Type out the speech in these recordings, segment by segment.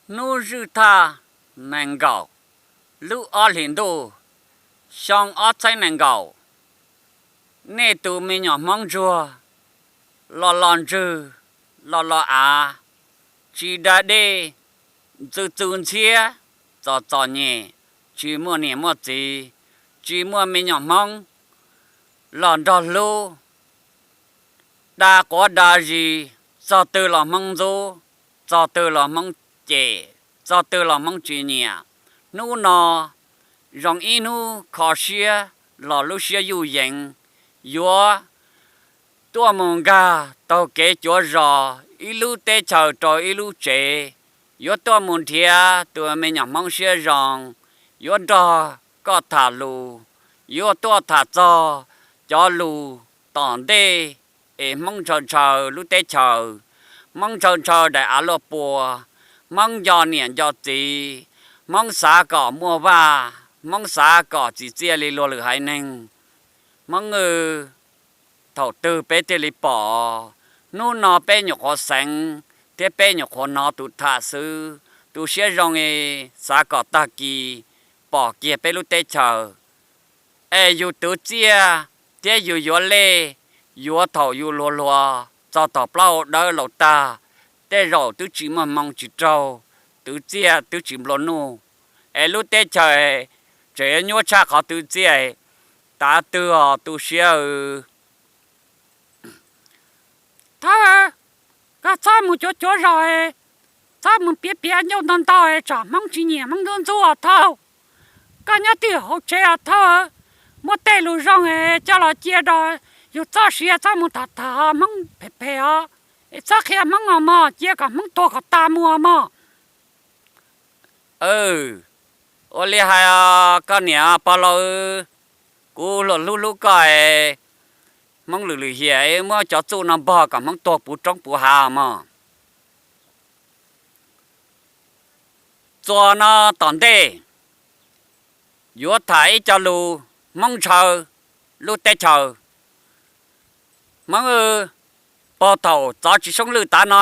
Hnub zwj thaj nees nkaum, lub ob hlis ntuj, xyoo ob txhiab nees nkaum, nej tus me nyuam Hmoob ntsuag los los ntswg, los los av, tsis da dej, ntxw txu ntxhiab, txom txom nyem, tsis muaj niam muaj txiv, tsis muaj me nyuam Hmoob los nrog hlub, da quav da zis, txog twg los Hmoob ntxub, txog twg los Hmoob cem, txog twg los Hmoob tsis nyiam. Hnub no zoo ib hnub kho siab los lub siab yuj yeev, yuav tuaj mus nkag taug kev cuav zos ib lub teb chaws rau ib lub tsev, yuav tuaj mus nrhiav tus me nyuam Hmoob siab zoo, yuav nrog koj tham lus, yuav tuaj tham txog cov lus tom ntej es Hmoob ntshaw ntshaw lub teb chaws, Hmoob ntshaw ntshaw daim av luaj pua, Hmoob nco niam nco txiv, Hmoob xav kom muaj vaj, Hmoob xav kom txim txiaj li luag lwm haiv neeg. Hmoob aw, thaum twg peb thiaj li pom? Hnub no peb nyuam qhuav xeev thiab peb nyuam qhuav hnov tus tham xwb, tus siab zoo xav kom tag kis pom kiag peb lub teb chaws. Es yus twv txiaj thiab yus yuav lej, yuav thaum yus hluas hluas txog thaum plaub hau dawb laus tag, tej zaum twb tsis muaj hmoo tsis raug, twv txiaj twb tsis nplua nuj, es lub teb chaws tseem yuav nyuaj tshaj qhov twv txiaj. Tav twg os tu siab aw? Thawj, koj txhob mus cuav cuav zos, txhob mus piav piav ncauj ntau ntau tsam Hmoob tsis nyiam Hmoob ntxub ntxub os Thawj. Koj nyob twj ywm hauv tsev os Thawj. Muab tej lus zoo coj los cia rau yus txoj sia, txhob mus tham tham Hmoob phem phem os, es txhob qhia Hmoob os mog, cia kom Hmoob tuag kom tas mus os mog. Ua li hais koj niam pog laus, kuv luag hlub hlub koj, Hmoob lwm lwm hiam muab cov txuj no npog kom Hmoob tuag puv roob puv hav mog. Txuas no tom ntej yuav tham ib co lus Hmoob ntshaw lub teb chaws. Hmoob aw, puag thaum txov tsis soob lwj tav no,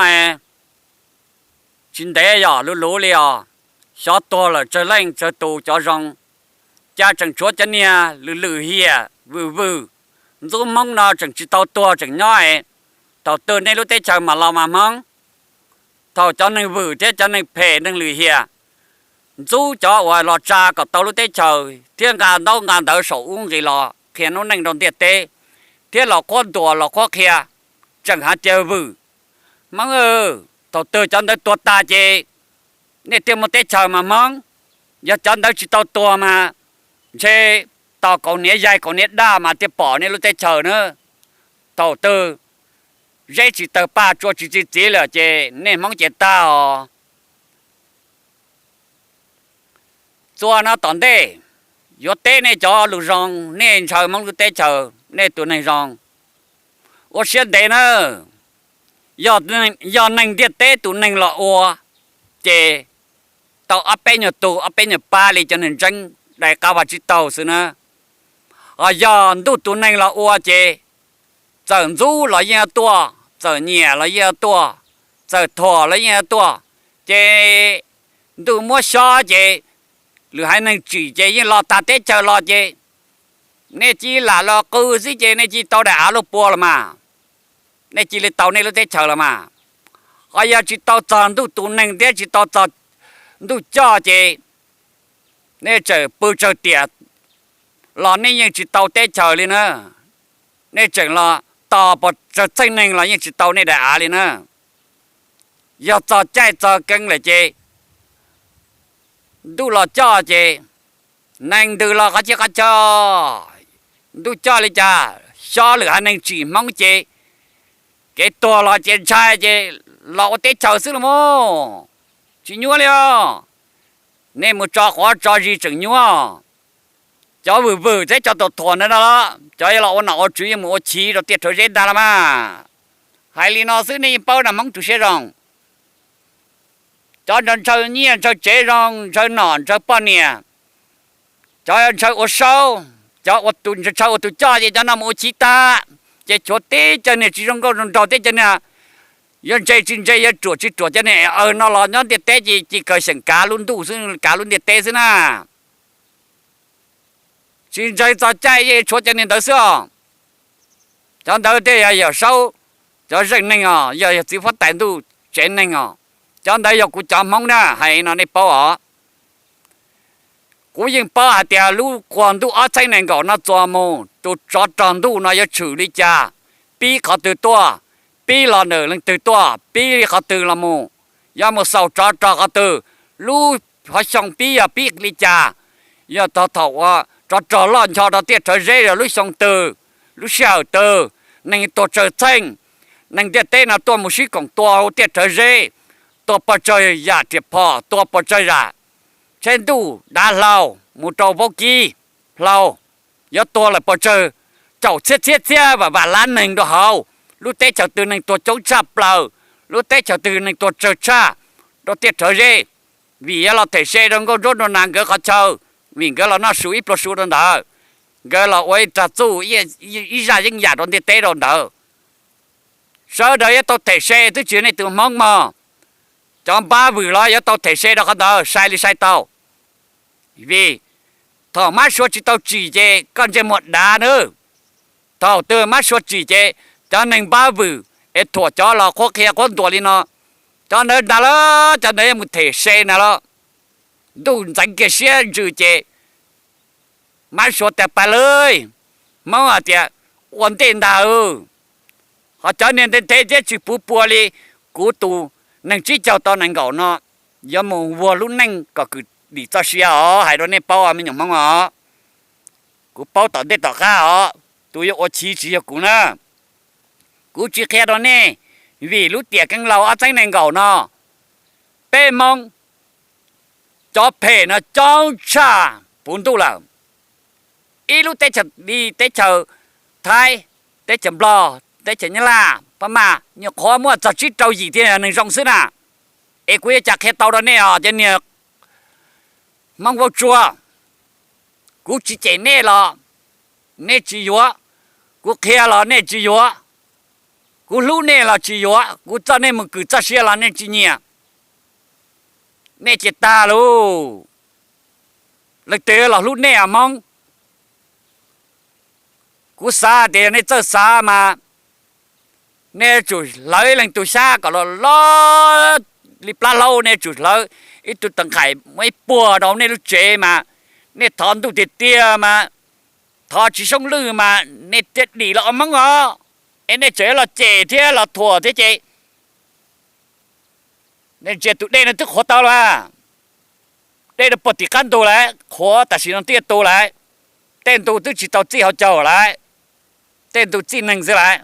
tsis ntev yog lub lub li os, xyov tuag lawm tsawg leej tsawg tus cov zoo, cas tseem tshuav cov niag lwm lwm hiam vwm vwm ntxub Hmoob no tseem tsis tau tuag tseem nyob. Thaum twg nej lub teb chaws mam los mas Hmoob? Thaum cov neeg vwm thiab cov neeg phem neeg lwm hiam ntxub cov uas los tsa kom tau lub teb chaws thiab nqa ntaub nqa ntawv saum ub nqis los qhia noob neej rau ntiaj teb, thiab los qhuab ntuas los qhuab qhia, tseem hais tias vwm. Hmoob aw, thaum twg cov ntawd tuag tas ces nej thiaj muaj teb chaws mas Hmoob. Yog cov ntawd tsis tau tuag mas ntshe tos kaus hniav yaig kaus hniav daj mas thiaj pom nej lub teb chaws na. Thaum twg zeb tsis tawg paj, tsua tsis txi txiv lawm ces nej Hmoob ces tag os. Txuas no tom ntej yuav teb nej cov lus zoo, nej ntshaw Hmoob lub teb chaws, nej tus neeg zoo, ua siab ntev na. Yog neeg ntiaj teb tus neeg los ua ces tau ob peb nyuag tug ob peb nyuag pab li cov neeg ntseeb dai qab vag tsib taug xwb na. Ho yog ntuj tus neeg los ua ces txawm ntxub los yeej tuaj, txawm nyiam los yeej tuaj, txawm thuam los yeej tuaj. Ces ntuj muab xyob ces lwm haiv neeg tsim ces yeej los tag teb chaws los ces nej cia li lam los qw xwb ces nej cia li tau daim av luaj pua los mas, nej cia li tau nej lub teb chaws los mas. Ho yog tsis tau txog ntuj tus neeg thiab tsis tau txog ntuj coj ces nej tseem pw tsawg tiam los nej yeej tsis tau teb chaws li na. Nej tseem los tos pes tsawg txheej neeg los yeej tsis tau nej daim av li na. Yog txog caij txog keeb lawm ces ntuj los coj ces neeg ntws los qhov txhia qhov chaw, ntuj coj li cas xyob lwm haiv neeg tsim Hmoob ces kev tuag los ces ntshai ces los ua teb chaws xwb los mas tsis nyuaj li os. Nej mus tso quav tso zis tseem nyuaj. Cov vwm vwm thiab cov tuam thuam ntawd no los cov yuav los ua nom ua tswv yuav mus ua chiv rau tiaj rhawv zeb ntag los mas. Hais li no xwb nej yeej paub na Hmoob tus siab zoo. Cov ntshaw nyiaj ntshaw tsev zoo, ntshaw nom ntshaw poj niam, cov ntshaw ua saub, cov ntshaw ua tus coj ces cov no mus ua chiv tag, ces tshuav tib cov niag tsis zoo nkauj zoo nraug, tib cov niag Yuav ntse tsis ntse, yuav ruam tsis ruam, cov niag aw no los nyob ntiaj teb ces cia li kawg xyeem kav lub ntuj xwb, kav lub ntiaj teb xwb na. Tsis ntseeg txog caij yeej tshuav cov niag ntawd xwb os. Cov ntawd thiaj yog Yawm Saub cov zeej neeg os, yog yog txiv huab tais ntuj tsev neeg os. Cov ntawd yog kuv cov Hmoob na, hais no nej paub os. Kuv yeej paub hais tias lub quas ntuj ob txhiab nees nkaum no txuas mus, tus tsov rog ntuj no yuav tshwm li cas, pib qhov twg tuaj, pib los ntawm leej twg tuaj, pib li qhov twg los mus, yuav mus xaus tsov rog qhov twg, lub hov xyoo pib yog pib li cas, yog thaum uas tsov rog loj ncho rau tiaj rhawv zeb yog lub xyoo twg, lub sij hawm twg, neeg tuag tsawg txheej, neeg ntiaj teb no tuaj mus sib koom tua tiaj rhawv zeb, tua pes tsawg yam riam phom, tua pes tsawg yam tsheb ntuj dav hlau mus rau vaub kib hlau, yuav tuag lawm pes tsawg, caum txhiab txhiab txhiab vam vam lab neeg rau hauv, lub teb chaws twg neeg tuag coob tshaj plaws, lub teb chaws twg neeg tuag tsawg tshaj rau tiaj rhawv zeb, vim yuav los them se rau nkauj ntsuab nraug nas nkawd qhov chaw, vim nkawd los noj su ib pluag su rau ntawd, nkawd los ua ib rag txuj ib zaj yeeb yam rau ntiaj teb rau ntawd. Sawv daws yuav tau them se, twb tsis yog nej tus Hmoob mog, cov npab vwm los yuav tau them se rau qhov ntawd, sai li sai tau. Vim thaum mab sua tsis tau tsim ces koj ntsej muag dav nawb. Thaum twg mab sua tsim ces cov neeg npab vwm es thuam cov los qhuab qhia qhuab ntuas li no, cov ntawd ntag los cov ntawd yuav mus them se na los. Ntuj ntxeev kiag siab ntsws ces mab sua tias pais lawm, Hmoob hais tias ua ntej ntag. Ho cov niag ntev ntev thiab tsis puv pua li kuv tus neeg tsib caug tau nees nkaum no yuav mus vuag lub neej kom kwm dim txoj sia os, hais rau nej paub me nyuam Hmoob os. Kuv paub tom ntej tom qab os, tus yuav ua chiv tsis yog kuv na. Kuv tsis qhia rau nej, vim lub tiam keeb laus ob txhiab nees nkaum no peb Hmoob cov phem no coob tshaj puv ntuj lawm. Ib lub teb chaws li teb chaws Thaib, teb chaws Nplog, teb chaws Nyab Laj, Phab Maj, nyuam qhuav muaj txog tsib rau yim thiaj yog neeg zoo xwb na. Es kuv yuav cas qhia tau rau nej os cov niag Hmoob vaub tsuab. Kuv tsis cem nej los nej tsis yuav, kuv qhia los nej tsis yuav, kuv hlub nej los tsis yuav, kuv coj nej mus kwm txoj sia los nej tsis nyiam. Nej ces tag lauj, leej twg los hlub nej os Hmoob? Kuv xav tias yog nej txawj xav mas nej yuav tsum hlawv ib leeg tus xyab kom los loj li plab hlaub, nej yuav tsum hlawv ib tug tawv nqhaim muaj ib puag rau nej lub tsev mas, nej thov ntuj tiag tiag mas, thov tsis soob lwj mas nej thiaj dim los ua Hmoob os. Es nej tseem los cem thiab los thuam thiab ces nej ntsia tus dej no twb qhuav tau lawm. Dej no puag tim qab ntug lawm, qhuav tam sim no twb tu lawm. Tej ntu twb tsis tau txij hauv caug lawm, tej ntu txij neeg xwb lawm.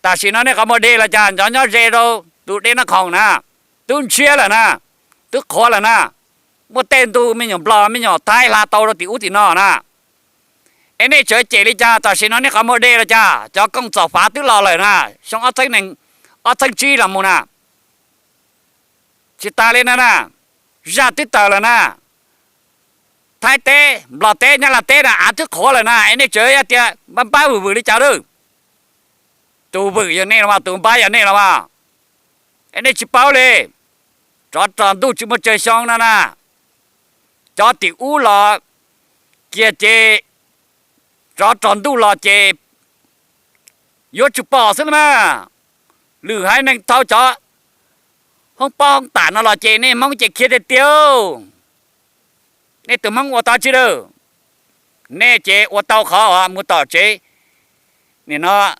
Tam sim no nej qhov muag deg los cas, nco nyob ze rau tus dej Nab Khoom na, twb ntshiab lawm na, twb qhuav lawm na. Muaj tej ntu me nyuam Nplog me nyuam Thaib hla tau rau tim ub tim no na. Es nej tseem cem li cas? Tam sim no nej qhov muag deg los cas? Cov kooj txom fav twb los lawm na, xyoo ob txhiab nees, ob txhiab tsib los mus na, tsis tas li no na, zaj twb tawm lawm na. Thaib teb, Nplog teb, Nyab Laj teb na av twb qhuav lawm na, es nej tseem tias npab npab vwm vwm li cas lawm? Tus vwm yog nej los mas, tus npab yog nej los mas, es nej tsis paub li. Tsov rog ntuj tsis muaj tsawg xyoo no na, cov tim ub los kiag ces, tsov rog ntuj los ces yuav tsum pom xwb los mas. Lwm haiv neeg thau cov hoob pob hoob tam no los ces nej Hmoob ces khiav tiag tiag. Nej tus Hmoob ua tau tsi lawm? Nej ces ua tau qhov uas mus tom tsev, nim no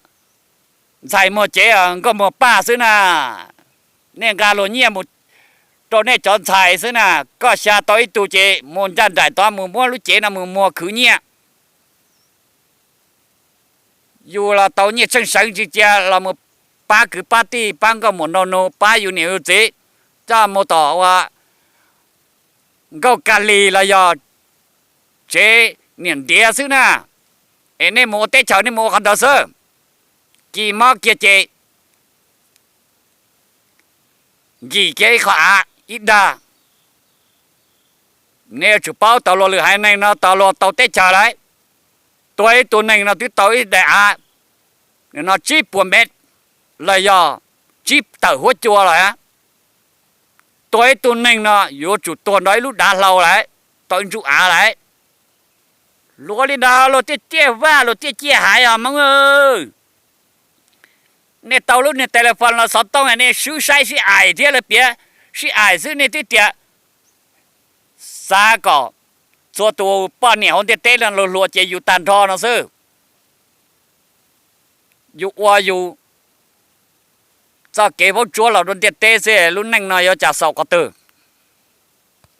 ntxhais muag cev nkauj muag paj xwb na. Nej nqa luag nyiaj mus rau nej cov ntxhais xwb na. Koj xya tau ib tug ces mus ncaj nraim tod mus muab lub cev no mus muag khwv nyiaj. Yus los tau nyiaj tsheej seev tsis cia los mus pab kwv pab tij pab nkauj muam nraug nus pab yus niam yus txiv, coj mus tom ua nkauj Kali los yog tsev niam ntiav xwb na. Es nej mus ua teb chaws nej mus ua qhov ntawd xwb, kis mob kiag ces nkim kiag ib qho av ib dag. Nej yuav tsum paub tau luag lwm haiv neeg no tau luag tau teb chaws lawm, tua ib tug neeg no twb tau ib daim av, nim no tsib puas mev los yog tsib tawm huab cua lawm. Tuag ib tug neeg no yuav tsum tuag nrog ib lub dav hlau lawm, tau ib ntsuj av lawm. Luag li ntawd luag thiaj ciaj vaj luag thiaj ciaj haiv os Hmoob. Nej tau lub niag telephone los xov tooj nej swb saib sib aim thiab lawv piav sib aim xwb nej twb tias xav kom txhua tus poj niam hauv ntiaj teb no luag hluas ces yus tag nrho no xwb. Yus ua yus txoj kev vaub tsuab los rau ntiaj teb xwb, lub neej no yuav cas xaus qhov twg?